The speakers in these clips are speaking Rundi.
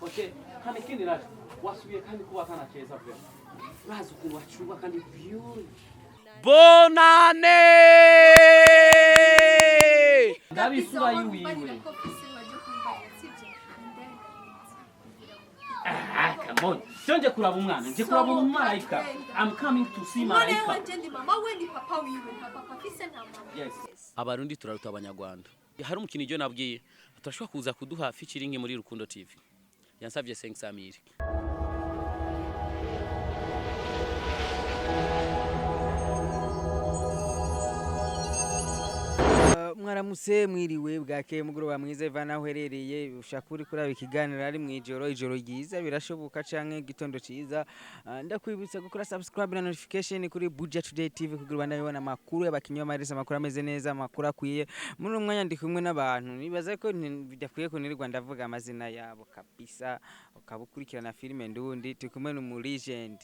Okay, kandi ikindi naco wasubiye kandi kuba kana keza vraiment. Urazi ukuntu wacuba kandi view. Bonane! Ndabisura yiwiwe. Ah, come on. Sio nje kuraba umwana, nje kuraba umumarayika. I'm coming to see Umwana marayika. wanje ndi mama we, ni papa wiwe, nta papa afise, nta mama. Yes. Abarundi turaruta Abanyarwanda. Hari umukinyi jo nabwiye turashobora kuza kuduha featuring muri Rukundo TV. Yansavye 500 mille. Mwaramutse, mwiriwe, bwakeye, mugoroba mwiza, ivana aho uherereye. Ushaka uri kuraba ikiganiro ari mwijoro, ijoro ryiza birashoboka, canke igitondo ciza. Ndakwibutsa gukora subscribe na notification kuri Buja Today TV kugira ubandanye ubona amakuru y'abakinyi b'amaresi, amakuru ameze neza, amakuru akwiye. Muri uno mwanya ndi kumwe n'abantu nibaza ko bidakwiye ko nirirwa ndavuga amazina yabo kabisa, ukaba ukurikirana filime ndundi. Turi kumwe n'umu legend.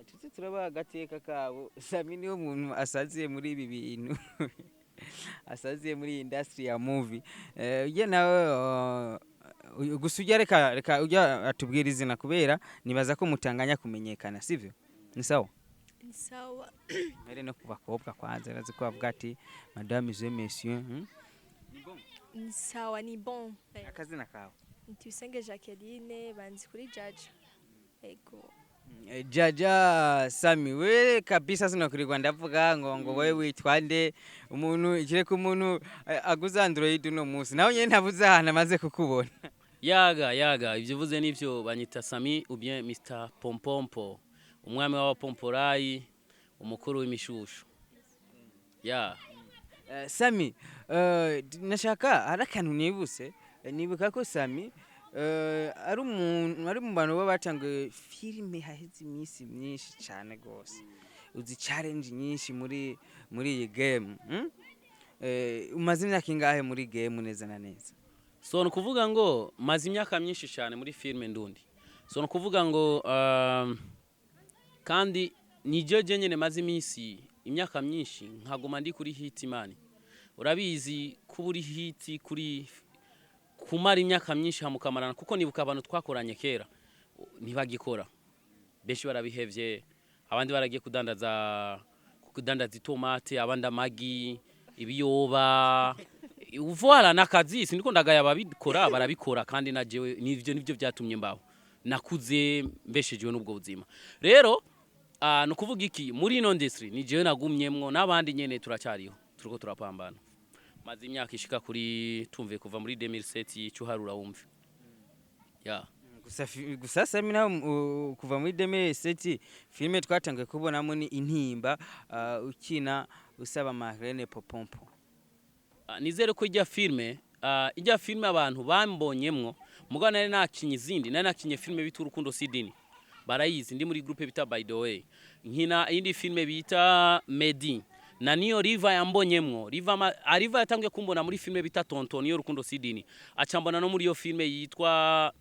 Tuze turabaha agateka kabo. Sami niwe muntu asaziye muri ibi bintu, asaziye muri iyi industry ya movie. Ujya nawe gusa ujya, reka reka ujya atubwira izina, kubera nibaza ko mutanganya kumenyekana, sivyo? Ni sawa? Ni sawa. Mbere no ku bakobwa kwanza, urazi ko bavuga ati madame et messieurs, Ni sawa, ni bon. Akazina kawe? Tuyisenge Jacqueline, banzi kuri Jaja. Ego. Jaja Sami, we kabisa sinokurirwa ndavuga ngo wewe witwa nde? Umuntu ikireka umuntu aguze Android uno munsi nawe nyene ntabuze ahantu amaze kukubona. Yaga yaga, ivyo uvuze nivyo. Banyita Sami ou bien Mr Pompompo, umwami w'abapomporayi, umukuru w'imishushu. Ya. Sami, nashaka hari akantu nibuse. Nibuka ko Sami ari umuntu ari mu bantu baba batanguye filime haheze iminsi myinshi cyane gose. Uzi challenge nyinshi muri iyi game, Umaze imyaka ingahe muri game neza na neza? So ni ukuvuga ngo maze imyaka myinshi cyane muri filime ndundi. So ni ukuvuga ngo kandi nijyo je nyene maze iminsi, imyaka myinshi, nkaguma ndi kuri hit man. Urabizi kuba uri hit kuri kumara imyaka myinshi hamukamarana, kuko nibuka abantu twakoranye kera ntibagikora, benshi barabihevye, abandi baragiye kudandaza itomate, abandi amagi, ibiyoba. Voilà, nakazi. Sindiko ndagaya ababikora, barabikora, kandi na jewe nivyo byatumye mbaho, nakuze mbeshejwe n'ubwo buzima. Rero ni ukuvuga iki, muri ino industry ni jewe nagumyemwo, n'abandi nyene turacyariho, turiko turapambana. Maze imyaka ishika kuri, tumve, kuva muri 2007, cyuharura wumve ya. Gusa Sami nawe kuva muri 2007, filime twatangiye kubonamo ni Intimba, ukina usaba Marlene Popompo. Nizere ko ijya filme abantu bambonyemwo, mugabo nari nakinye izindi. Nari nakinye filme bita Urukundo Sidini, barayizi, ndi muri groupe bita By the Way, nkina indi filme bita Medi, na niyo Riva yambonyemwo. Riva Riva yatangiye kumbona muri filme bita Tonton, niyo Rukundo Sidini, acambona no muri iyo filme yitwa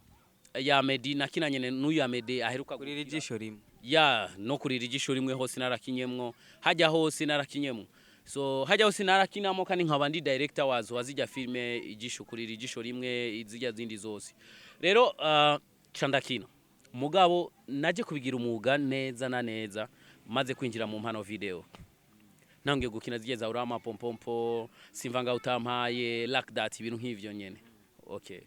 ya Medi nakinanye n'uyu ya Medi aheruka Kurira ijisho rimwe. Ya, no kurira ijisho rimwe hose narakinyemwo, hajya hose narakinyemwo. So hajya hose narakinamo, kandi nkaba ndi director wazo wazijya filme ijisho, kurira ijisho rimwe, izijya zindi zose. Rero ca ndakina, mugabo naje kubigira umwuga neza na neza maze kwinjira mu mpano video, ntangiye gukina zigiye za urama pompompo, simvanga utampaye, like that, ibintu nk'ivyo nyene. Okay.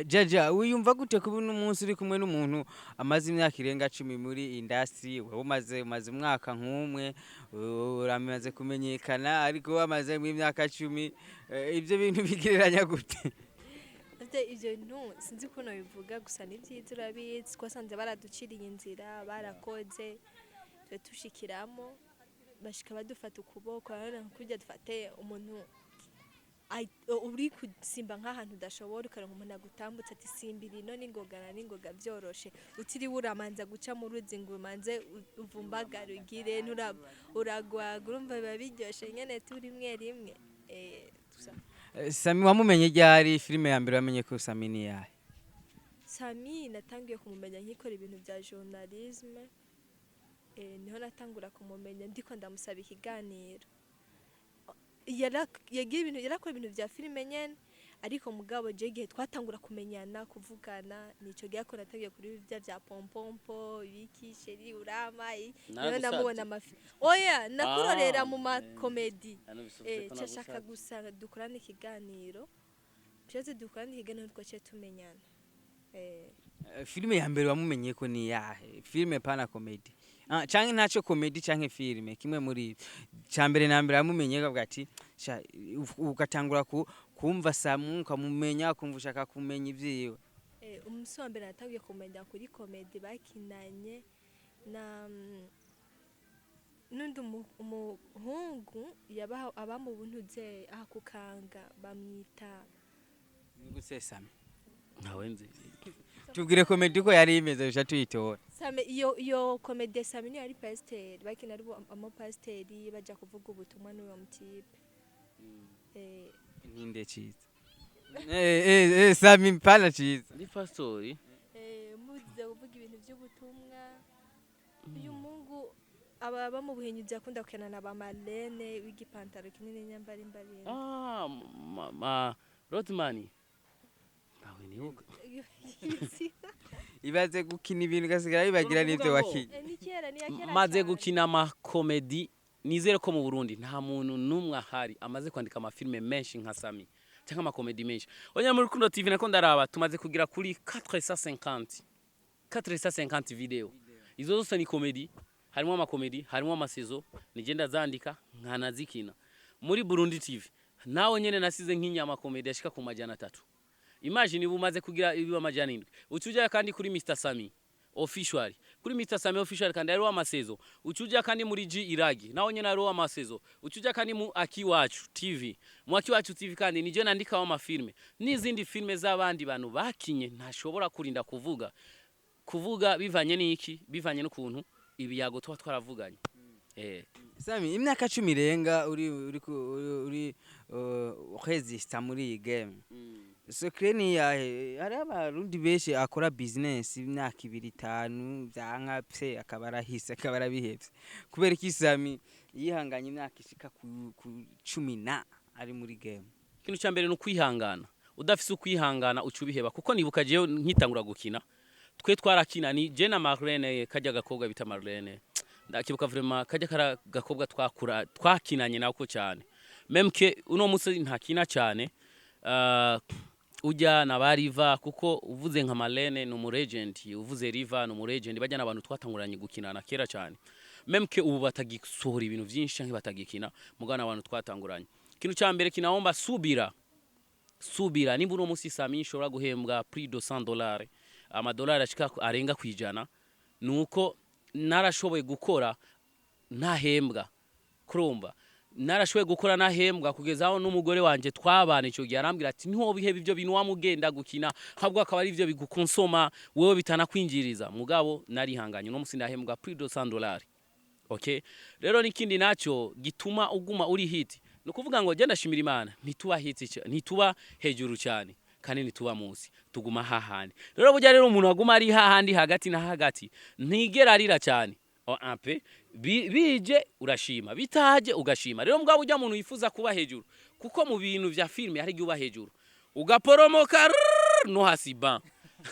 Jaja, wiyumva gute kuba uno munsi uri kumwe n'umuntu amaze imyaka irenga 10 muri industry? Wewe umaze umwaka nk'umwe uramaze kumenyekana, ariko we amaze mu imyaka 10. Ibyo bintu bigereranya gute? Ivyo bintu sinzi ukuntu bivuga, gusa ni vyiza. Urabizi, twasanze baraduciriye inzira, barakoze, twe tushikiramo, bashika badufata ukuboko. Urabona kurya dufate umuntu uri gusimba nk'ahantu udashobora, ukaronka umuntu agutambutsa ati simbira ino n'ingoga na n'ingoga, vyoroshe, utiriwe uramanza guca mu ruzi ngo umanze uvumbagare ugire uragwaga. Urumva biba biryoshe nyene, turi rimwe rimwe. Gusa. Sami wamumenye ryari? Filime ya mbere wamenye ko Sami ni yahe? Sami natangiye kumumenya nkikora ibintu bya journalisme. Niho natangura kumumenya, ndiko ndamusaba ikiganiro. Yagira ibintu, yarakora ibintu bya filime nyene. Ariko mugabo je igihe twatangura kumenyana, kuvugana, nico gihe ko natangiye kuri bya pompompo, ibiki, chéri urama rero. Naragusavye. Namubona amafi, oya, nakurorera Ah, mu makomedi. Nabisubije ko Cashaka nagusavye. gusa dukorane ikiganiro, byose dukorane ikiganiro, twaciye tumenyana. Filime ya mbere wamumenye ko ni yahe filime? Pana comedy, canke ntaco comedy canke filime, kimwe muri ivyo. Ca mbere na mbere wamumenye kavuga ati sha, ugatangura kumva Samu, ukamumenya, ukumva ushaka kumenya ivyiwe. Umunsi wa mbere natangiye kumenya kuri komedi bakinanye na n'undi umuhungu yaba aba mu buntu ze aha kukanga, bamwita Nigutse Sami? Ntawe nzi. Tubwire comedy ko yari imeze, bisha tuyitora. Same, iyo komedi Same niyo yari pasiteri, bakina ari amapasiteri baja kuvuga ubutumwa n'uwo mutipe. Ninde ciza? Sami, pana ciza. Ndi pastori. Muze kuvuga ibintu by'ubutumwa, uyu mungu aba mu buhinyuzi, akunda gukina na ba Marlene w'igipantaro kinini nyambara imbarinde. Ah, ma Rodman, ntawe nibuka. Ibaze gukina ibintu ugasigara bibagira n'ivyo wakinye. Ni kera, ni iya kera Maze cyane. gukina amakomedi, nizere ko mu Burundi nta muntu n'umwe ahari amaze kwandika amafilme menshi nka Sami cyangwa amakomedi menshi. Onya muri Rukundo TV nako ndaraba, tumaze kugira kuri 450 450 video. Izo zose ni komedi, harimo amakomedi, harimo amasezo, nigenda zandika nkanazikina. Muri Burundi TV nawe nyene nasize nk'inyama komedi ashika ku 300. Imagine ubu umaze kugira ibi 700. Ucuja kandi kuri Mr Sami Official, kuri Mr Sami Official kandi hariho amasezo. Ucuja kandi muri G Iragi naho nyene hariho amasezo. Ucuja kandi mu Akiwacu TV, mu Akiwacu TV kandi nije nandikaho amafilme n'izindi filme z'abandi bantu bakinye ntashobora kurinda kuvuga bivanye n'iki, bivanye n'ukuntu ibiyago tuba twaravuganye. Sami, imyaka 10 irenga uri resista muri iyi game, secret ni yahe? Hariho abarundi benshi akora business imyaka 2, 5, vyanka pse, akaba arahise, akaba arabihevye. Kubera iki Sami yihanganye imyaka ishika ku 10 na ari muri game? Ikintu cya mbere ni ukwihangana. Udafise ukwihangana uca ubiheba, kuko nibuka jewe nkitangura gukina, twe twarakina ni je na Marlene, kajya gakobwa bita Marlene, ndakibuka vraiment, kajya kara gakobwa twakura twakinanye nako cyane, même que uno munsi ntakina cyane. Ujya na bariva, kuko uvuze nka Marlene ni umu legend, uvuze Riva ni umu legend, bajya n'abantu twatanguranye gukinana kera cyane, même que ubu batagisohora ibintu byinshi canke batagikina, mugana abantu twatanguranye. Ikintu cya mbere kinaomba subira, subira. Nimba uno munsi Sami nshobora guhembwa plus de $100, amadolari ashika arenga kwijana, nuko narashoboye gukora ntahembwa. Kurumva narashoboye gukora ntahembwa kugeza aho n'umugore wanje twabana icyo gihe arambwira ati: "Niho biheba ibyo bintu wamugenda gukina, ahubwo akaba ari ibyo bigukonsoma wewe bitanakwinjiriza." Mugabo narihanganye, uno munsi ndahembwa plus de $100. Okay, rero n'ikindi nacyo gituma uguma uri hit ni ukuvuga ngo genda shimira Imana, ntituba hit, ntituba hejuru cyane kandi ntituba munsi, tuguma hahandi. Rero burya rero umuntu aguma ari hahandi hagati na hagati ntigera arira cyane. O ampe bije urashima, bitaje ugashima. Rero mugabo ujya muntu yifuza kuba hejuru, kuko mu bintu vya filime hari igihe uba hejuru ugaporomoka rrrr, no hasi ban.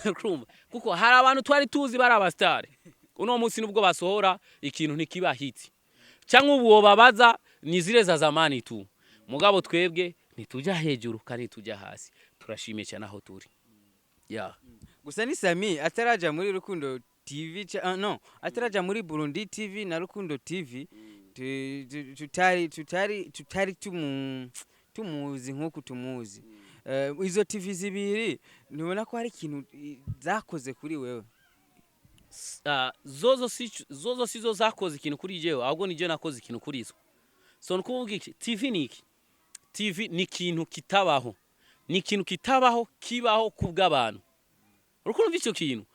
Urumva, kuko hari abantu twari tuzi bari abastare, uno munsi nubwo basohora ikintu ntikiba hit, cyangwa ubu wobabaza ni zile za zamani tu. Mugabo twebwe ntitujya hejuru kandi ntitujya hasi, turashimiye cyane aho turi ya. Gusa ni Sami ataraja muri Rukundo TV no, ataraja muri Burundi TV na Rukundo TV, tutari tumuzi nk'uku tumuzi. Izo TV zibiri ntubona ko hari ikintu zakoze kuri wewe? Zozo sizo zakoze ikintu kuri jewe, ahubwo ni je nakoze ikintu kuri zo. So ni kuvuga iki? TV ni iki? TV ni ikintu kitabaho, ni ikintu kitabaho kibaho kubw'abantu. Urukumva icyo kintu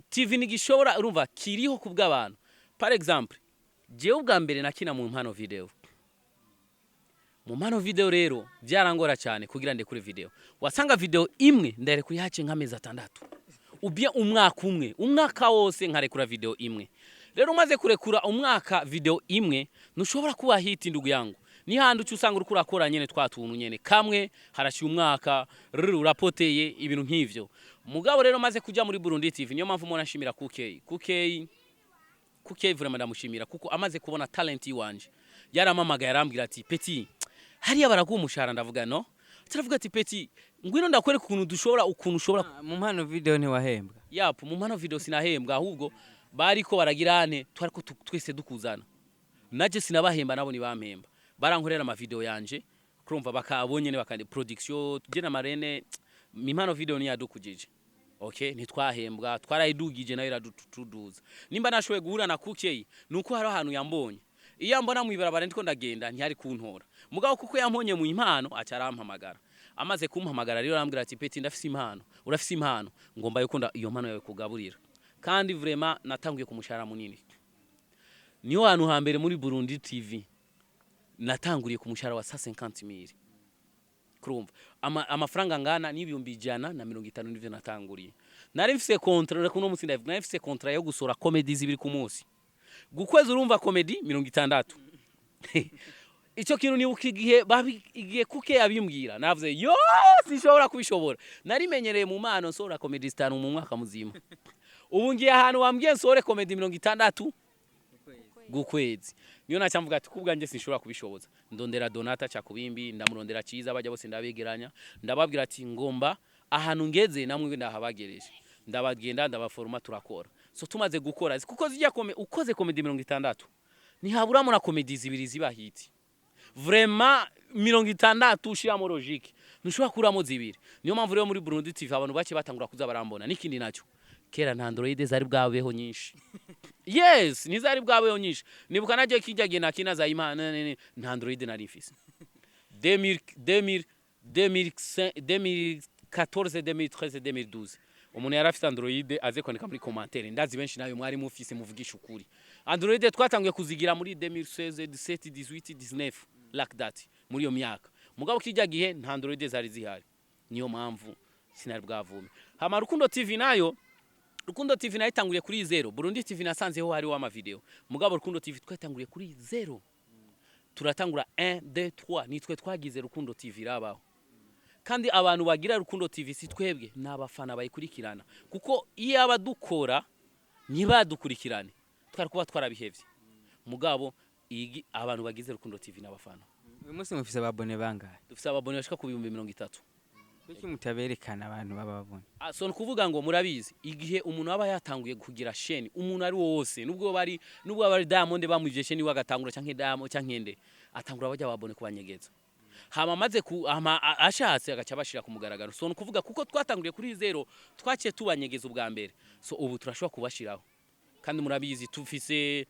TV ntigishobora, urumva kiriho kubw'abantu. Par exemple, jewe ubwa mbere nakina mu mpano video, mu mpano video rero byarangora cyane kugira ndekure video. Wasanga video imwe ndarekura hace nk'amezi 6 ubye umwaka umwe, umwaka wose nkarekura video imwe. Rero umaze kurekura umwaka video imwe, ntushobora kuba hit, ndugu yangu. Ni handi uca usanga uriko urakora nyene twa tuntu nyene kamwe harashiye umwaka rr urapoteye ibintu nk'ivyo. Mugabo rero maze kuja muri Burundi TV, niyo mpamvu mubona nshimira Kukey. Kukey, Kukey vraiment ndamushimira kuko amaze kubona talent yiwanje yaramamagaye, arambwira ati: "Petit, hariya baraguha umushahara?" Ndavuga: "No." Turavuga ati: "Petit, ngwino ndakwereka ukuntu dushobora, ukuntu ushobora." Mu mpano video ntiwahembwa? Yapu, mu mpano video sinahembwa, ahubwo bariko baragira ane twariko twese dukuzana. Naje sinabahemba, nabo nibampemba, barankorera ama video yanje, kurumva bakabonye ne bakandi production je na marene. Impano video ni yadukujije, okay, ntitwahembwa, twarayidugije nayo iradutuduza. Nimba nashoboye guhura na Kukey nuko hari ahantu yambonye. Iyo ambona mu ibarabara ndiko ndagenda ntiyari kuntora, mugabo kuko yambonye mu impano aca arampamagara. Amaze kumpamagara rero arambwira ati: "Petit, ndafise impano, urafise impano, ngomba yuko iyo mpano yawe kugaburira." Kandi vraiment natanguye ku mushahara munini. Niho hantu hambere muri Burundi TV natanguriye ku mushahara wa 150,000, kurumva amafaranga angana n'150,000 nivyo natanguriye. Nari mfise contrat, reka uno munsi ndavuga, nari mfise contrat yo gusora comedy zibiri ku munsi gukwezi. Urumva comedy 60. Ico kintu nibuka igihe babi igihe kuke yabimbwira, navuze: "Yo, sinshobora kubishobora." Narimenyereye mu mpano nsohora comedy zitanu mu mwaka muzima. Ubu ngiye ahantu wambwiye nsohore comedy 60 gukwezi, niyo naca mvuga ati kubwanjye sinshobora kubishoboza. Ndondera Donata Cakubimbi, ndamurondera Ciza, bajya bose ndabegeranya, ndababwira ati ngomba ahantu ngeze namwe ndahabagereje. Ndabagenda ndabaforoma, turakora. So tumaze gukora, kuko zijya ukoze comedy 60 ntihaburamo na comedy zibiri ziba hit. Vraiment 60 ushiramo logique ntushobora kuramo zibiri. Niyo mpamvu rero muri Burundi TV abantu bake batangura kuza barambona. N'ikindi nacyo, kera nta Android zari bwabeho nyinshi. Yes, ntizari bwabeho nyinshi. Nibuka najye kijya gihe nakina za imana nta Android nari mfise. 2000 2000 2005, 2014, 2013, 2012, umuntu yari afite Android aze kwandika muri commentaire. Ndazi benshi nayo mwari mufise, muvugisha ukuri. Android twatanguye kuzigira muri 2016, 17, 18, 19, like that, muri iyo myaka. Mugabo kijya gihe nta Android zari zihari, niyo mpamvu sinari bwavume. Hama Rukundo TV nayo, Rukundo TV nayo itanguriye kuri zero. Burundi TV nasanzeho hariho ama video, mugabo Rukundo TV twatanguriye kuri zero, turatangura 1 2 3, nitwe twagize Rukundo TV irabaho. Kandi abantu bagira Rukundo TV si twebwe, ni abafana bayikurikirana, kuko iyo aba dukora ntibadukurikirane twari kuba twarabihevye. Mugabo igi abantu bagize Rukundo TV n'abafana. Uyu munsi mufise ababone bangahe? Dufise ababone bashika ku 30,000. Kuki mutaberekana abantu bababona? Ah, so nukuvuga ngo murabizi igihe umuntu aba yatanguye kugira chaîne, umuntu ari wose, nubwo bari Diamond bamwivye chaîne we agatangura, canke Diamond canke nde, atangura bajya babone kubanyegeza, hama amaze ku hama ashatse agaca bashira ku mugaragaro. So nukuvuga kuko twatanguriye kuri zero, twaciye tubanyegeza ubwa mbere. So ubu turashobora kubashiraho, kandi murabizi tufise,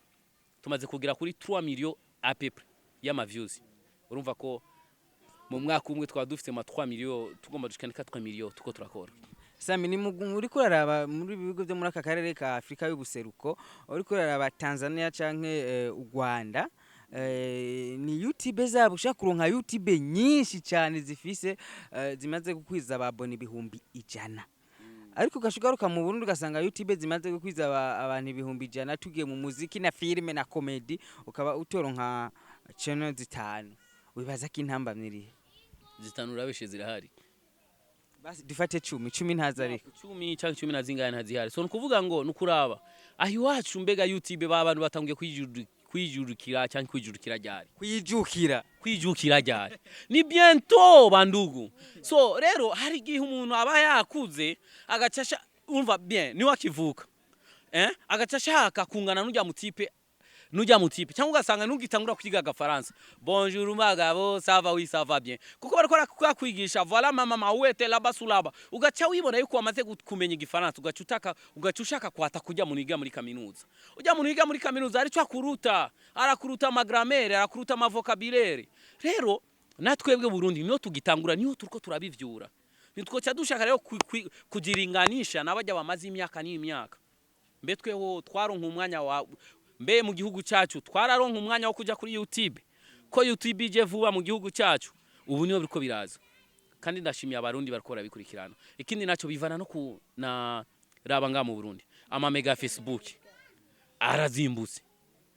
tumaze kugera kuri 3 millions à peu près y'ama views. Urumva ko mu mwaka umwe twaba dufite ma 3 millions, tugomba dushikane 4 millions tuko turakora. Sami, ni uriko uraraba muri ibi bihugu byo muri aka karere ka Afrika y'ubuseruko, uriko uraraba Tanzania canke u Rwanda, ni YouTube zabo ushaka kuronka YouTube nyinshi cyane zifise zimaze gukwiza ababona 100,000, ariko ugashugaruka mu Burundi ugasanga YouTube zimaze gukwiza abantu 100,000, tugiye mu muziki na filime na comedy, ukaba utoronka channel zitanu. Wibaza ko intambamyi irihe? Zitanu urabeshe, zirahari. Basi dufate 10, 10 ntazo ariko. 10 cyangwa 10 na zingahe ntazihari. So nukuvuga ngo nukuraba aho iwacu mbega YouTube ba bantu batangiye kwijurukira cyangwa kwijurukira ryari? Kwijukira. Kwijukira ryari? Ni bientôt, bandugu. So rero hari igihe umuntu aba yakuze agacasha, umva bien, niwe akivuka agaca ashaka kungana n'ujya mutipe, nujya mutipe, cyangwa ugasanga nugitangura kwiga agafaransa: "Bonjour magabo, ça va?" "Oui, ça va bien." Kuko bariko barakwigisha: "Voilà mama mawete laba sulaba." Ugaca wibona yuko wamaze kumenya igifaransa, ugaca utaka, ugaca ushaka kwata kujya mu yiga muri kaminuza. Ujya mu yiga muri kaminuza arico akuruta, arakuruta ama grammaire, arakuruta ama vocabulaire. Rero natwebwe Burundi niyo tugitangura, niyo turiko turabivyura, nitwoca dushaka rero kugiringanisha n'abajya bamaze imyaka n'imyaka. Mbe tweho twaronka umwanya wa mbe mu gihugu cyacu, twararonka umwanya wo kuja kuri YouTube? Ko YouTube ije vuba mu gihugu cyacu, ubu niyo biriko biraza. Kandi ndashimiye abarundi bariko barabikurikirana. Ikindi naco bivana no ku na raba nga mu Burundi ama mega Facebook arazimbutse,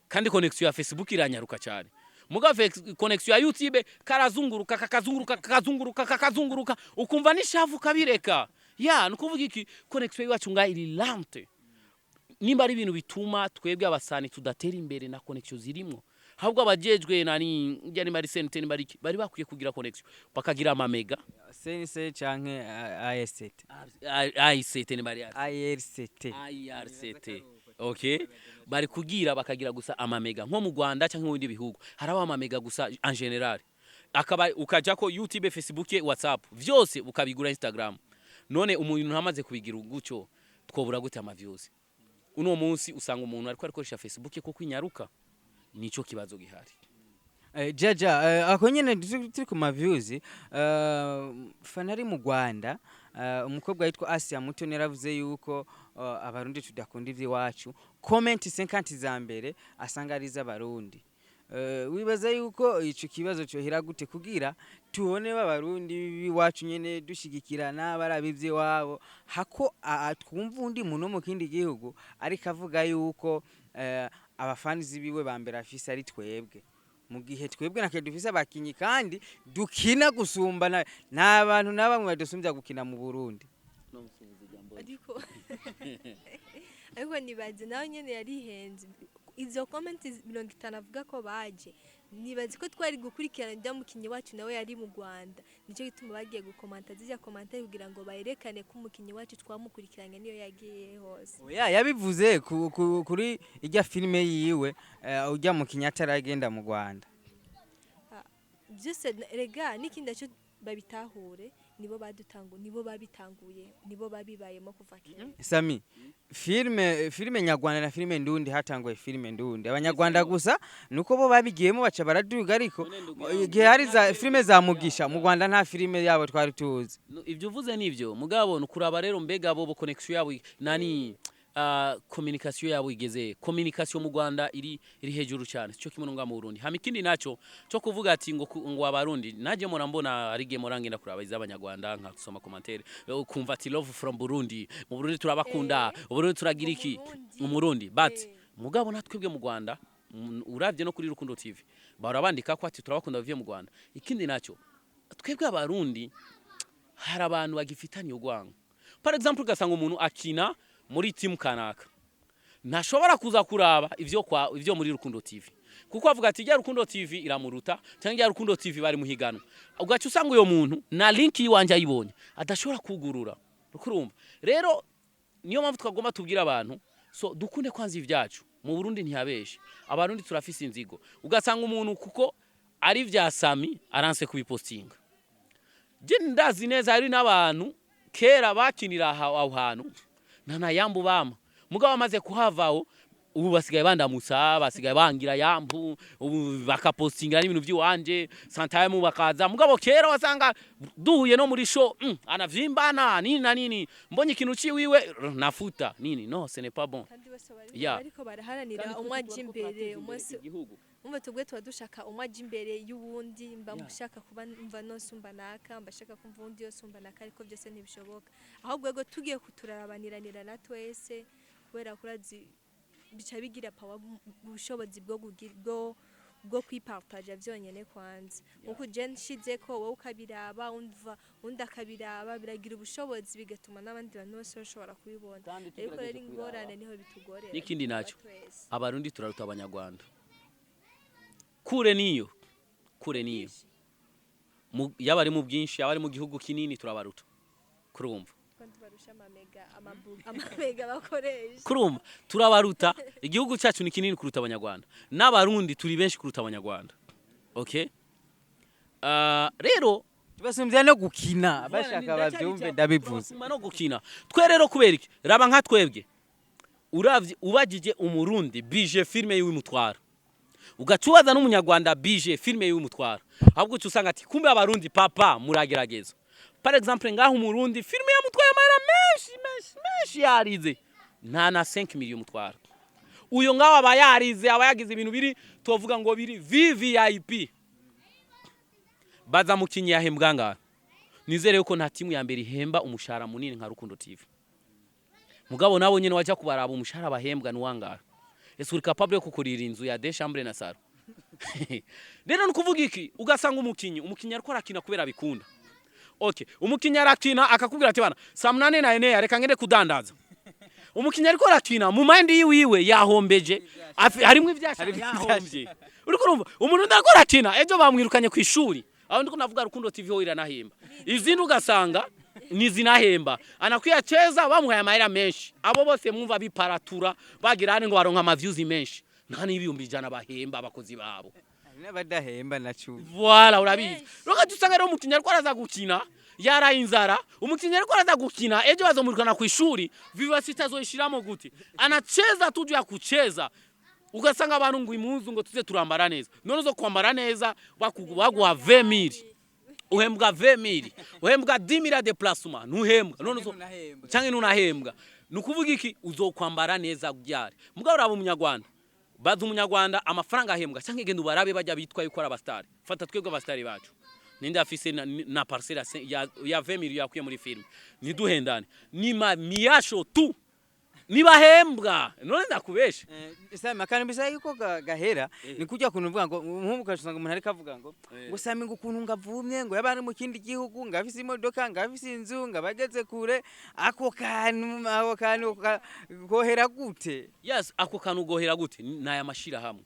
kandi connection ya Facebook iranyaruka cyane. Mugabo connexion ya YouTube karazunguruka, kakazunguruka, kakazunguruka, kakazunguruka, ukumva n'ishavu kabireka. Ya, nukuvuga iki, connexion iwacu nga iri lente. Nimba ari ibintu bituma twebwe abasani tudatera imbere, na connexion zirimwo. Ahubwo abajejwe nani njya, nimba ari sente, nimba ari iki, bari bakwiye kugira connexion, bakagira amamega. CNC canke AST? AICT, nimba ari ARCT. IRCT, okay. Bari kugira bakagira gusa amamega nko mu Rwanda cyangwa mu bindi bihugu haraho amamega gusa en général, akaba ukaja ko YouTube, Facebook, WhatsApp, vyose ukabigura, Instagram. None umuntu ntamaze kubigira gutyo, twobura gute ama views? Uno munsi usanga umuntu ariko arikoresha Facebook kuko inyaruka. Nico kibazo gihari. Jaja, ako nyene turi ku ma views, fana ari mu Rwanda, umukobwa yitwa Asia Mutoni yaravuze yuko abarundi tudakunda ivy'iwacu. Comment 50 za mbere asanga ari iz'abarundi. Wibaza yuko ico kibazo cohera gute kugira tubone b'abarundi b'iwacu nyene dushigikirana, baraba ivy'iwabo, hako twumva undi muntu wo mu kindi gihugu ariko avuga yuko abafanizi biwe ba mbere afise ari twebwe, mu gihe twebwe nake dufise abakinyi kandi dukina gusumba nta bantu na bamwe badusumbya gukina mu Burundi? Ariko nibaze nawe nyene yarihenze. Izo comment 50 avuga ko baje, nibaze ko twari gukurikirana ibya mukinyi wacu nawe yari mu Rwanda. Nicyo gituma bagiye gukomanta zijya commentaire kugira ngo bayerekane ko umukinyi wacu twamukurikiranye niyo yagiye hose. Oya, yabivuze kuri ijya filime yiwe, ujya mu ataragenda mu Rwanda. Byose rega n'ikindi nacyo babitahure, nibo badutangu, nibo babitanguye, nibo babibayemo kuva kera. Sami, filime nyarwanda na filime ndundi, hatanguye filime ndundi. Abanyarwanda gusa nuko bo babigiyemo baca baraduga, ariko igihe hari za filime za Mugisha mu Rwanda, nta filime yabo twari tuzi. No, ibyo uvuze nivyo, mugabo nukuraba rero mbega bo connexion yabo nani, communication yabo igeze. Communication mu Rwanda iri hejuru cyane, cyo kimwe no mu Burundi. Hama ikindi naco cyo kuvuga ati ngo abarundi, naje mora mbona ari ge mora ngenda kuraba iz'abanyarwanda, nka kusoma commentaire, kumva ati "Love from Burundi", mu Burundi turabakunda, Burundi turagira iki. Umurundi. Umurundi, but mugabo natwebwe mu Rwanda, uravye no kuri Rukundo TV bahora bandika ko ati "Turabakunda bavuye mu Rwanda". Ikindi naco, twebwe abarundi hari abantu bagifitanye urwango. Par exemple, ugasanga umuntu akina muri team kanaka, ntashobora kuza kuraba ivyo kwa ivyo muri Rukundo TV kuko avuga ati "Rya Rukundo TV iramuruta", cyangwa "Rya Rukundo TV bari muhiganwa". Ugaca usanga uyo muntu na link yiwanje ayibonye adashobora kugurura. Urumva rero, niyo mpamvu twagomba tubwira abantu, so dukunde kwanza ivyacu mu Burundi. Ntihabeshe, abarundi turafise inzigo. Ugasanga umuntu kuko ari vya Sami aranse kubipostinga. Je ndazi neza hari n'abantu kera bakinira aho hantu nta yambu bama, mugabo bamaze kuhavaho ubu basigaye bandamutsa, basigaye bangira yambu, ubu bakapostingira n'ibintu by'iwanje sometime bakaza. Mugabo kera wasanga duhuye no muri show, anavyimbana nini na nini, mbonye ikintu ciwiwe nafuta nini. No, ce n'est pas bon. Kandi bose bari bariko baraharanira Kandi umwe twese aja tuba imbere turateza umwe imbere igihugu. Umva, tubwe tuba dushaka umwe aja imbere y'uwundi. Mba mushaka kuba mva nosumba naka, mba shaka kumva uwundi yosumba naka, ariko byose ntibishoboka. Ahubwo ego tugiye kuturarabanira na twese, kubera kurazi bica bigira power, ubushobozi bwo bwo kwipartaja vyonyene kwanza. Nkuko je nshizeko, wowe ukabiraba, umva undi akabiraba, biragira ubushobozi, bigatuma n'abandi bantu bose bashobora kubibona. Kandi ariko rero tugerageje ingorane kubiraba. Niho bitugorera N'ikindi naco, twese. Abarundi turaruta abanyarwanda kure, niyo kure niyo. Yaba ari mu bwinshi, yaba ari mu gihugu kinini, turabaruta, kurumva. Ko tubarusha amamega, amamega bakoresha. Kurumva, turabaruta. Igihugu cyacu ni kinini kuruta abanyarwanda, n'abarundi turi benshi kuruta abanyarwanda. Okay, rero Tubasumbya no gukina, bashaka bavyumve, ndabivuze. Turabasumba no gukina twe rero. Kubera iki? Raba nka twebwe, uravye ubagije umurundi budget filme yiwe imutwara, ugaca ubaza n'umunyarwanda budget filme yiwe imutwara, ahubwo uca usanga ati kumbe abarundi papa muragerageza. Par exemple, ngaho umurundi filme yamutwaye amahera menshi menshi menshi, yarize nta na 5 million mutwara. Uyo ngaho aba yarize, aba yagize ibintu biri tuvuga ngo biri VVIP. Baza mukinyi yahembwa ngaho, nizere yuko nta timu ya mbere ihemba umushahara munini nka Rukundo TV. Mugabo nabo nyene waja kubaraba umushahara bahembwa nuwangahe? Ese uri capable yo kukurira inzu ya deux chambres na salon? Rero ni ukuvuga iki? Ugasanga umukinyi ariko arakina kubera abikunda. Okay, umukinyi arakina akakubwira ati: "Bana, saa 8 na ene, reka ngende kudandaza." Umukinyi ariko arakina mu mind yiwiwe yahombeje, harimwo ivyasha, yahombye. Uriko urumva umuntu ariko arakina, ejo bamwirukanye ku ishuri. Aho ndiko navuga Rukundo TV ho iranahemba, izindi ugasanga ni zinahemba. Anakwiye cheza bamuhaye amahera menshi. Abo bose mwumva biparatura bagira ngo baronka ama views menshi, nta n'100,000 bahemba abakozi babo. Hari n'abadahemba na cumi. Voilà, urabizi. Rero dusanga rero umukinnyi ariko araza gukina yaraye inzara. Umukinnyi ariko araza gukina, ejo bazomwirukana ku ishuri, vivacité azoyishiramo gute? Anacheza tu juu ya kucheza. Ugasanga abantu ngo impuzu, ngo tuze turambara neza. None uzo kwambara neza baguha 20,000, uhembwa 20,000, uhembwa 10,000 ya déplacement, ntuhembwa. None uzo canke nunahembwa, ni ukuvuga iki? Uzokwambara neza ryari? Mugabo uraba umunyarwanda, baza umunyarwanda amafaranga ahembwa, canke genda ubarabe bajya bitwa yuko ari abastari. Fata twebwe abastari bacu, ninde afise na parcelle ya 20 millions yakuye muri film? Ntiduhendane, ni ma miyasho tu, nibahembwa. None ndakubeshe? Sami, akantu bisa yuko gahera ni kujya kuntu uvuga ngo nk'ubu ukasanga umuntu ariko avuga ngo ngo Sami, ngo ukuntu ngavumye, ngo yaba ari mu kindi gihugu, ngo afise imodoka, ngo afise inzu, ngo abageze kure. Ako kantu kohera gute? Yes, ako kantu gohera gute? Naya mashirahamwe.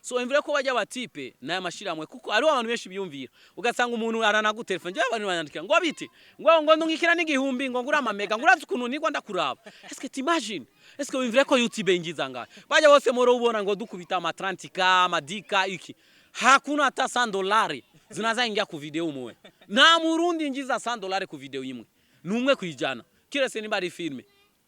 So imvura ko bajya batipe naya mashirahamwe, kuko ariho abantu benshi biyumvira. Ugasanga umuntu aranagutelefone, njye abantu banyandikira ngo bite, ngo ndungikira n'igihumbi, ngo ngura amamega, ngo urazi ukuntu nigwa ndakuraba. Est-ce que t'imagines? Est-ce que wimvira ko YouTube ingiza ngahe? Bajya bose moro ubona ngo dukubita ama 30K, ama 10K, iki, hakuna hata 100 dolari zinaza ingia ku video umwe. Nta murundi ingiza 100 dolari ku video imwe, numwe kwijana, kirese nimba ari filme.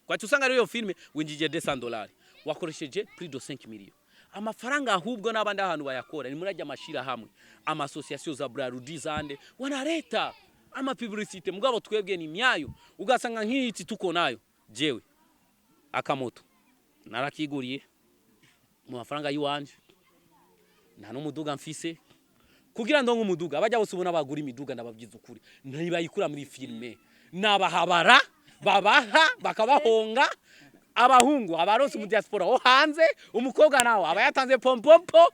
Kwacha usanga rero iyo filme winjije 200 dolari, wakoresheje plus de 5 millions amafaranga. Ahubwo n'abandi ahantu bayakora ni muri ajya amashirahamwe, ama association za Brarudi zande wanaleta ama publicité. Mugabo twebwe ni myayo. Ugasanga nk'iki tuko nayo, jewe akamoto narakiguriye mu mafaranga yiwanje, nta n'umuduga mfise. Kugira ndonke umuduga, abajya bose ubona bagura imiduga, ndababwiza ukuri, ntibayikura muri filme, nabahabara babaha bakabahonga. Abahungu abaronse mu diaspora wo hanze, umukobwa nawe aba yatanze pompompo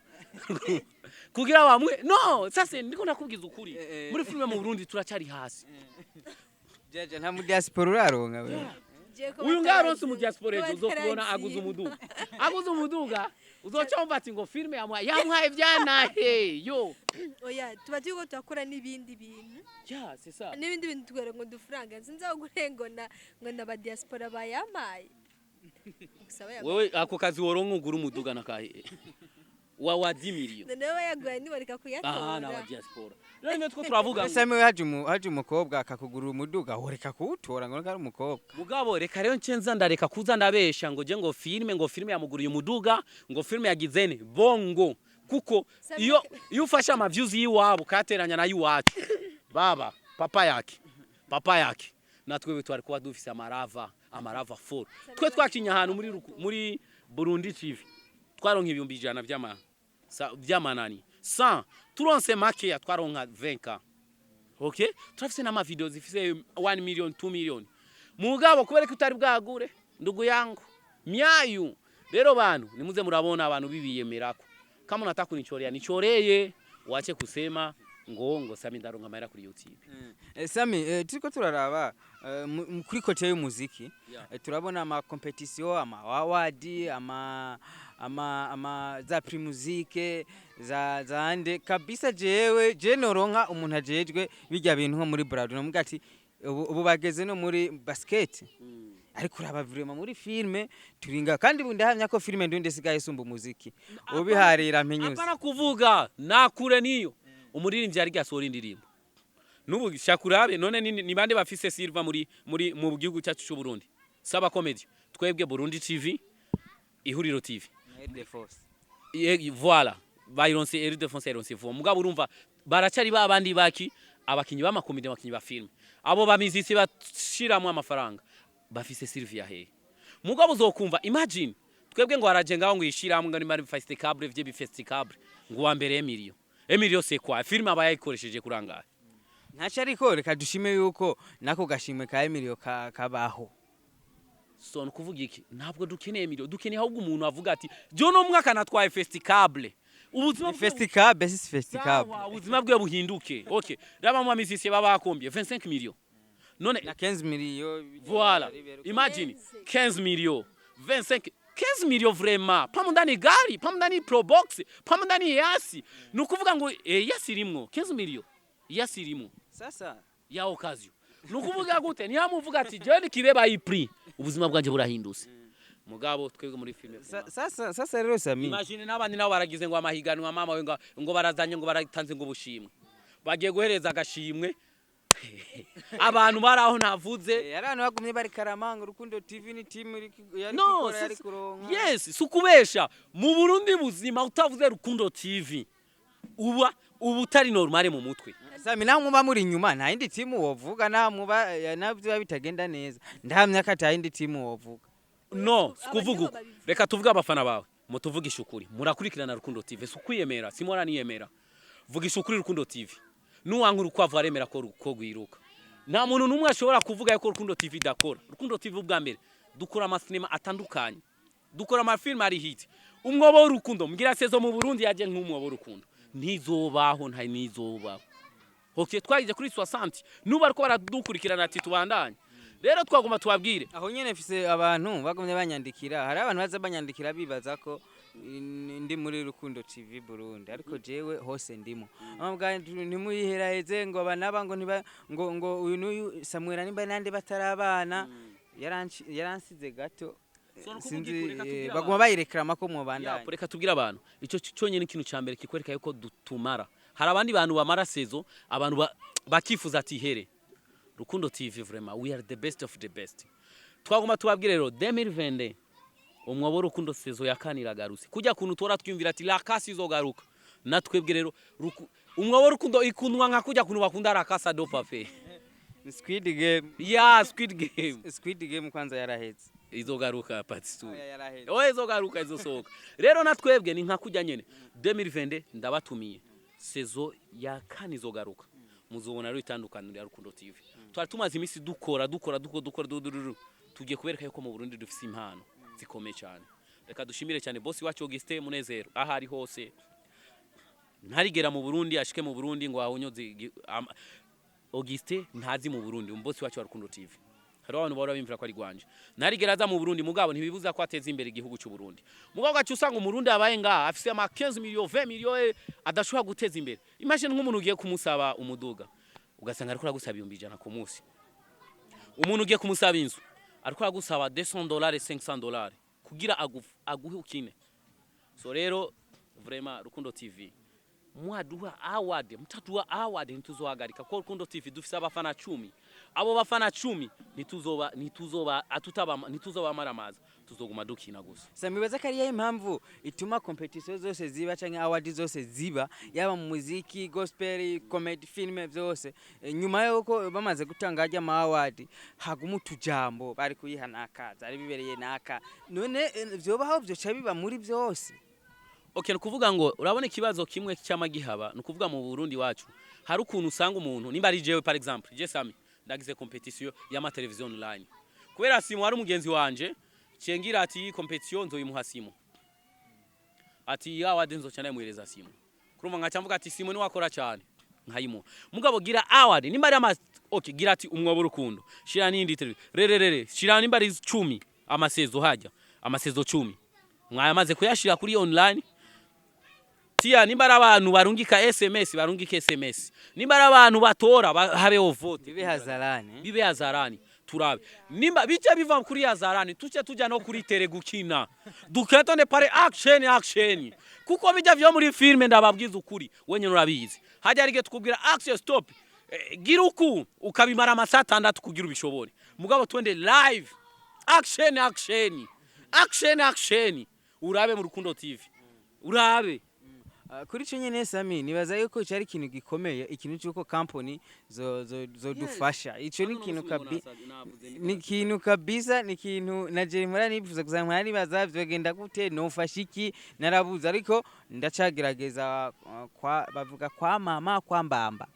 kugira bamwe. No sasa ndiko nakubwiza ukuri, muri filme mu Burundi turacyari hasi. Jaja, nta mu diaspora uraronka wewe? Uyu ngaronse mu diaspora, ejo uzokubona aguze umuduga, aguze umuduga, uzoca wumva ati ngo filme yamuhaye, yamuhaye vyanahe yo. Oya, tuba turiko turakora n'ibindi bintu. Ya, c'est ça. N'ibindi bintu tugera ngo dufaranga sinzi aho ngo na ngo na ba diaspora bayamaye gusa bayaguhaye. Wewe ako kazi woronka ugura umuduga nakahe wa 10 millions? Noneho bayaguhaye ntibareka Aha na kuyatora. Wa diaspora rero niyo two turavuga ngo Sami, haje umukobwa akakugurira umuduga, woreka kuwutora ngo ari umukobwa? Mugabo reka rero ncenza ndareka kuza ndabesha ngo je ngo filme yamuguriye umuduga, ngo filme yagizene bongo, kuko iyo ufashe ama views yiwabo kateranya na yiwacu, baba papa yake natwewe twari kuba dufise amarava 4. Twe twakinye ahantu muri Burundi TV, twaronka 100,000 vy'amanani 100, turonse makeya twaronka 20K. Okay, turafise n'ama video zifise 1 million, 2 million. Mugabo kubera ko utari bwagure, ndugu yangu, myayu. Rero bantu nimuze murabona abantu bibiyemerako. Kama unataka kunichorea, nichoreye, wache kusema ngo Sami ndaronka amahera kuri YouTube. Sami, turiko turaraba kuri côté y'umuziki, turabona ama competition, ama award, ama za Primusic za ande kabisa. Jewe je noronka umuntu ajejwe bijya bintu nko muri Brado, nomuga ati ubu bageze no muri basket, ariko uraba vraiment muri filme turinga, kandi ubu ndahamya ko filme ndundi isigaye isumba umuziki ubiharira mpinyuze. Hapana kuvuga nakure, niyo umuririmbyi ari gasohora indirimbo nubu shakurabe. None ni bande bafise silver muri mu gihugu cyacu cy'u Burundi? Saba comedy, twebwe Burundi TV, Ihuriro TV. Air Force. Voilà, bayironse Air Defense, yaronse vuba. Mugabo urumva baracari ba bandi baki abakinyi b'amakomedi, abakinyi ba film, abo bamizisi bashiramwe amafaranga bafise Sylvia he. Mugabo uzokumva, imagine twebwe ngo haraje ngaho ngo yishiramwe ngo ni mari festicable vye bi festicable, ngo wa mbere Emilio. Emilio c'est quoi? Film aba yayikoresheje kurangaye. Ntaco, ariko reka dushime yuko nako gashimwe ka Emilio kabaho. So ni ukuvuga iki? Ntabwo dukeneye Emilio, dukeneye ahubwo umuntu avuga ati jo no mwaka natwaye festicable. Ubuzima Ni Festicab, si Festicab. Sawa, ubuzima bwe buhinduke. Okay, raba mu musicien baba bakombye 25 millions none. Na 15 millions. Voilà, imagine 15 millions, 25, 15 millions vraiment, pamo ndani gari, pamo ndani Probox, pamo ndani Hiace. Ni ukuvuga ngo Hiace irimwo 15 millions, Hiace irimwo Sasa ya occasion. Ni ukuvuga gute ntiyamuvuga ati jewe nikibeba iyi prix, ubuzima bwanje burahindutse. Mugabo twebwe muri filme, sasa rero Sami, imagine n'abandi nabo baragize ngo amahiganwa, mama we, ngo barazanye, ngo baratanze ngo ubushimwe, bagiye guhereza agashimwe abantu bari aho ntavuze. Hari abantu bagumye bari karamanga Urukundo TV ni team yari No, gukora, yari kuronka. Yes, si ukubesha, mu Burundi buzima utavuze Rukundo TV uba utari normale mu mutwe. Sami, naho muba muri inyuma, nta yindi timu wovuga, naho muba navyo biba bitagenda neza, ndahamya ko ata yindi timu wovuga. No, si kuvuga Abanyamakuru uko. babivuga. Reka tuvuge abafana bawe, mutuvugishe ukuri, murakurikirana Rukundo TV? Si ukwiyemera, simora niyemera, vugisha ukuri. Rukundo TV, nuwanka urukwavu aremera ko rwiruka. Nta muntu n'umwe ashobora kuvuga yuko Rukundo TV idakora. Rukundo TV, ubwa mbere dukora amasinema atandukanye, dukora amafilime ari hit. Umwobo w'urukundo, mbwira saison mu Burundi yaje nk'umwobo w'urukundo, ntizobaho, nta nizobaho. Okay, twagize kuri 60, nubu ariko baradukurikirana ati tubandanye. Rero twagomba tubabwire. Aho nyene mfise abantu bagumye banyandikira, hari abantu baza banyandikira bibaza ko ndi muri Rukundo TV Burundi, ariko jewe hose ndimo. Amabwa ntimuyiheraheze ngo abanaba ngo ntiba ngo uyu n'uyu Samuel nimba nande batarabana, yaransize gato. So, ni ukuvuga Sinzi, iki, reka tubwire baguma abantu. bayirekrama ko mwobandanya. Yapo, reka tubwire abantu icyo cyonyine, ikintu cya mbere kikwereka yuko dutumara. Hari abandi bantu bamara saison, abantu bakifuza ati here Rukundo TV, vraiment we are the best of the best. Twagomba tubabwire rero, 2020 umwobo Rukundo saison ya kane iragarutse. Kujya kuntu tora twiyumvira ati La Casa izogaruka, natwebwe rero umwobo Rukundo ikundwa nka kujya kuntu bakunda La Casa de Papel. Ni Squid Game. Ya Squid Game. Squid Game kwanza yaraheze. Izogaruka part 2. Oya, yaraheze. Oya, izogaruka, izosohoka. Rero natwebwe ni nka kujya nyene, 2020 ndabatumiye, saison ya kane izogaruka, muzobona rero itandukaniro ya Rukundo TV. Twari tumaze iminsi dukora, dukora, dukora, dukora, dukora, tugiye kubereka yuko mu Burundi dufise impano zikomeye cyane. Reka dushimire cyane bosi wacu Augustin Munezero, aho ari hose. Ntarigera mu Burundi, ashike mu Burundi ngo ahonyoze Augustin ntazi mu Burundi, umubosi wacu wa Rukundo TV. Hariho abantu bahora bimvira ko ari gwanje, ntarigera aza mu Burundi, mugabo ntibibuza ko ateza imbere igihugu cy'u Burundi. Mugabo gacu usanga umurundi abaye ngaha afise ama 15 millions, 20 millions, adashobora guteza imbere. Imagine nk'umuntu ugiye kumusaba umuduga, ugasanga ariko aragusaba 100,000 ku munsi. Umuntu ugiye kumusaba inzu, ariko aragusaba $200, $500 kugira aguhe ukine. So rero vraiment Rukundo TV, mwaduha award, mutaduha award, ntituzohagarika, ko Rukundo TV dufise abafana 10. Abo bafana 10 ntituzoba atutaba, ntituzobamara amazi, tuzoguma dukina gusa. Sami, bibaza ko ariyo impamvu ituma competition zose ziba canke award zose ziba, yaba mu muziki, gospel, comedy, film, vyose. Nyuma yuko bamaze gutanga harya ama award, haguma utujambo bari kuyiha naka, zari bibereye naka. None vyobaho vyoca biba muri vyose? Okay, ni ukuvuga ngo urabona ikibazo kimwe cyama gihaba, ni ukuvuga mu Burundi wacu hari ukuntu usanga umuntu, nimba ari jewe par exemple, je Sami ndagize competition y'ama television online, kubera Simo ari umugenzi wanje, cengira ati iyi competition nzoyimuha Simo, ati ya award nzoca ndayimuhereza Simo. Kurumva nkaca mvuga ati Simo ni wakora cyane, nkayimuha. Mugabo gira award nimba ari ama, okay, gira ati umwobo Rukundo, shira n'indi television rererere, shira nimba ari 10 ama saison, hajya ama saison 10 mwayamaze kuyashira kuri online. Tia nimba ari abantu barungika SMS, barungika SMS. Nimba ari abantu batora, habeho vote. Bibe hazarani. Bibe hazarani, turabe nimba bice biva kuri hazarani, tuce tuja no kuri terrain gukina, duketone pare action action, kuko bijya vyo muri filme, ndababwiza ukuri, wenye urabizi, hajya arige tukubwira action, stop, gira uku, ukabimara amasaha 6 kugira ubishobore. Mugabo twende live, action action action action, urabe mu Rukundo TV, urabe. Kuri ico nyene Sami, nibaza yuko ico ari ikintu gikomeye, ikintu c'uko company zo zodufasha. Ico ni ikintu ni ikintu kabisa, ni ikintu na je mpora nifuza gusa, mpora nibaza vyogenda gute, nofasha iki, narabuze, ariko ndacagerageza, kwa bavuga kwa mama kwa mbamba,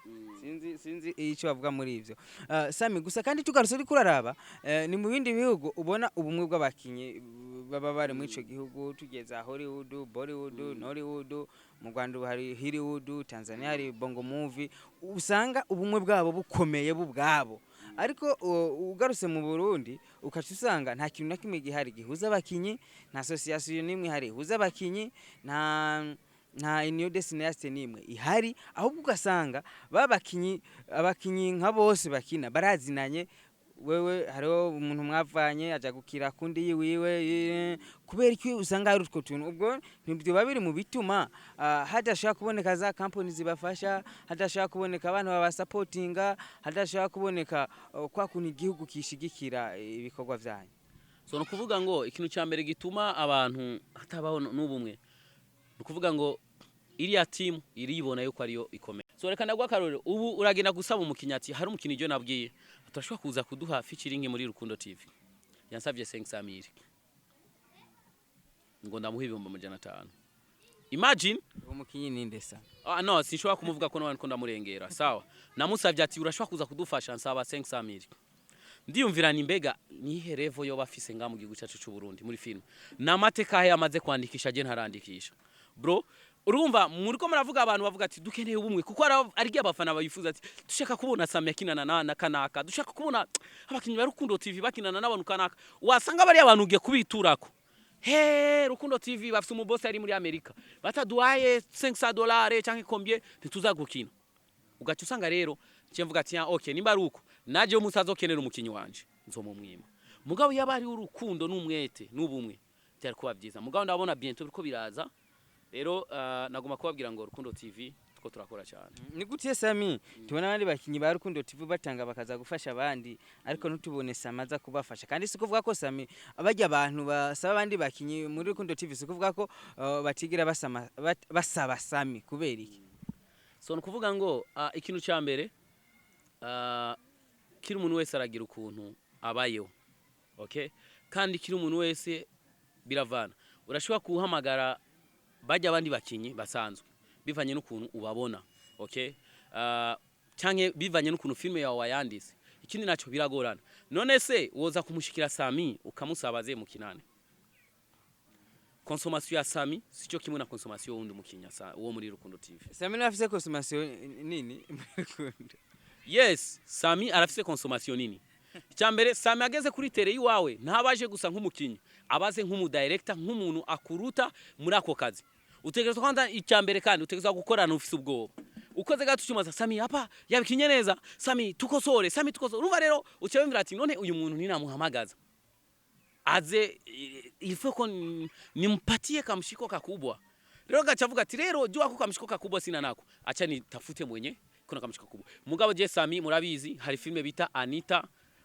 sinzi ico bavuga muri ivyo. Sami, gusa kandi tugarutse uriko uraraba, ni mu bindi bihugu ubona ubumwe bw'abakinyi. baba bari muri ico gihugu, tugeze Hollywood, Bollywood, Nollywood, mu Rwanda ubu hari Hollywood, Tanzania hari Bongo Movie, usanga ubumwe bwabo bukomeye bubwabo. Ariko ugarutse mu Burundi, ukaca usanga nta kintu na kimwe gihari gihuza abakinyi, nta association n'imwe ihari ihuza abakinyi, nta union des cinéastes n'imwe ihari. Ahubwo ugasanga babakinyi, abakinyi nka bose bakina barazinanye. Wewe hariho umuntu mwavanye aja gukira kundi yiwiwe, kubera iki usanga hari utwo tuntu? Ubwo ntibyoba biri mu bituma hadashobora kuboneka za kampani zibafasha, hadashobora kuboneka abantu babasapotinga, hadashobora kuboneka kwa kuntu igihugu kishigikira ibikorwa vyanyu? So ni ukuvuga ngo ikintu cya mbere gituma abantu hatabaho n'ubumwe, ni ukuvuga ngo iriya timu iribona yuko ariyo ikomeye. So reka ndaguha akarorero. Ubu uragenda gusaba umukinnyi, ati hari umukinnyi ibyo nabwiye turashobora kuza kuduha featuring muri Rukundo TV, yansabye 500,000 ngo ndamuha 500,000. Imagine. Uwo mukinyi ninde sa? Ah no, sinshobora kumuvuga ko none ko ndamurengera. Sawa, namusabye ati urashobora kuza kudufasha, nsaba 500,000. Ndiyumvira ni mbega nihe level yoba afise nga mu gihugu cyacu cy'u Burundi muri film, n'amateka ahe yamaze kwandikisha je ntarandikisha. Bro, urumva muriko muravuga, abantu bavuga ati dukeneye ubumwe, kuko ari abafana bayifuza ati dushaka kubona Sami akinana na kanaka, dushaka kubona abakinyi ba Rukundo TV bakinana n'abantu kanaka. Wasanga bari abantu ugiye kubiturako, he Rukundo TV bafise umubosi ari muri Amerika, bataduhaye $500 canke combien ntituzagukina. Ugaca usanga rero nciye mvuga ati: "Ah, okay, nimba ari uko naje umunsi azokenera umukinyi wanje nzomumwima." Mugabo yaba ari urukundo n'umwete n'ubumwe, byari kuba byiza. Mugabo ndabona bientôt biriko biraza. Rero nagomba kubabwira ngo Rukundo TV tuko turakora cyane. Ni gute Sami tubona abandi bakinyi ba Rukundo TV batanga bakaza gufasha abandi, ariko ntitubone Sami aza kubafasha? Kandi si kuvuga ko Sami abajya abantu basaba abandi bakinyi muri Rukundo TV, si kuvuga ko batigira basaba Sami. Kubera iki? So ni ukuvuga ngo ikintu cya mbere, kiri umuntu wese aragira ukuntu abayeho, okay? Kandi kiri umuntu wese biravana. Urashobora guhamagara bajya abandi bakinyi basanzwe bivanye n'ukuntu ubabona, okay? Canke bivanye n'ukuntu filme yawe wayanditse. Ikindi naco biragorana. None se woza kumushikira Sami ukamusaba ze mukinane? Consommation ya Sami sico kimwe na consommation y'uwundi mukinya wo muri Rukundo TV. Sami niwe afise consommation nini muri Rukundo? Yes, Sami arafise consommation nini. Icyambere, Sami ageze kuri terrain iwawe ntabaje gusa nk'umukinyi, abaze nk'umudirector, nk'umuntu akuruta muri ako kazi. Utegerezwa kwanza, icyambere kandi utegerezwa gukorana ufise ubwoba. Ukoze gato ucumaza: "Sami hapa yabikinye neza, Sami tukosore, Sami tukosore." Urumva rero uca wiyumvira ati none uyu muntu ninamuhamagaza aze, il faut ko nimpatie kamshiko kakubwa. Rero gacha avuga ati rero jua ko kamshiko kakubwa sina nako, acha nitafute mwenye kuna kamshiko kakubwa. Mugabo je Sami murabizi, hari filme bita Anita,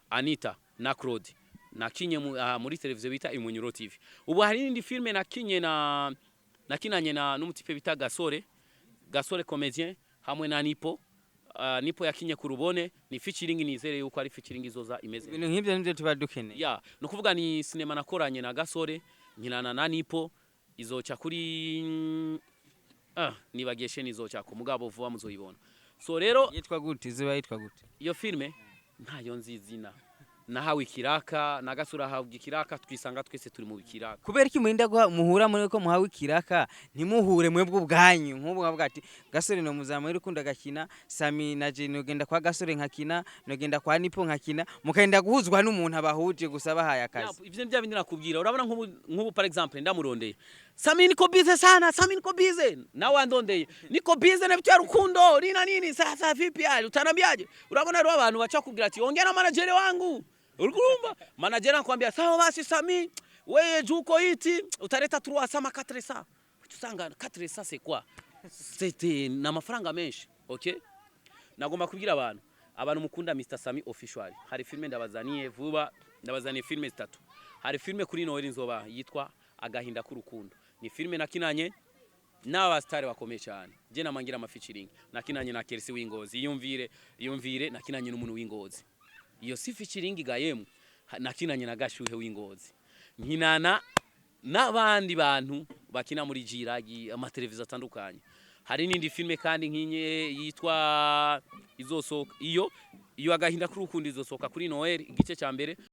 Anita na Claude nakinye muri televiziyo bita Imunyuro TV. Ubu hari n'indi filme nakinye na nakinanye na n'umutipe bita Gasore, Gasore comédien, hamwe na Nipo. Nipo yakinye ku rubone, ni featuring. Nizere yuko ari featuring izoza imeze Ibintu nk'ivyo nivyo tuba dukeneye. Ya, ni ukuvuga ni sinema nakoranye na Gasore nkinana na Nipo, izoca kuri nibagiye sheni izoca ku mugabo vuba muzoyibona. So rero Yitwa gute? Izuba yitwa gute? Iyo filme ntayo nzi izina. Nahawe ikiraka na Gasore, ahabwa ikiraka, twisanga twese turi mu bikiraka. Kubera iki murinda guha muhura muri ko muhawe ikiraka, ntimuhure mwebwe ubwanyu? Nk'ubu nkavuga ati Gasore no muzamu Rukundo agakina, Sami na je nogenda kwa Gasore nkakina, nogenda kwa Nipo nkakina, mukagenda guhuzwa n'umuntu abahuje gusa bahaye akazi. Ivyo bya bindi nakubwira. Urabona nk'ubu par exemple ndamurondeye Sami, niko busy sana. Sami niko busy, nawe andondeye niko busy na vitu ya Rukundo nina nini. Sasa vipi hali utanambiaje? Urabona rero abantu bacha kubwira ati ongea na manager wangu. Urumva manager anakuambia sawa basi Sami, wewe juko iti utaleta 3 sama 4 sa, usanga 4 sa c'est quoi? C'était na mafaranga menshi. Okay, nagomba kubwira abantu mukunda Mr Sami Official, hari filme ndabazaniye vuba. Ndabazaniye filme zitatu. Hari filme kuri Noel nzoba yitwa Agahinda k'urukundo, ni filme nakinanye n'abastari bakomeye cyane. Je namangira ama featuring, nakinanye na Kersi w'Ingozi. Yumvire, yumvire, nakinanye n'umuntu w'Ingozi, iyo si featuring gayemu? Nakinanye na Gashuhe w'Ingozi, nkinana n'abandi bantu bakina muri Jiragi, amateleviziyo atandukanye. Hari n'indi filme kandi nkinye yitwa izosohoka, iyo Agahinda k'urukundo, izosohoka kuri Noel igice cya mbere.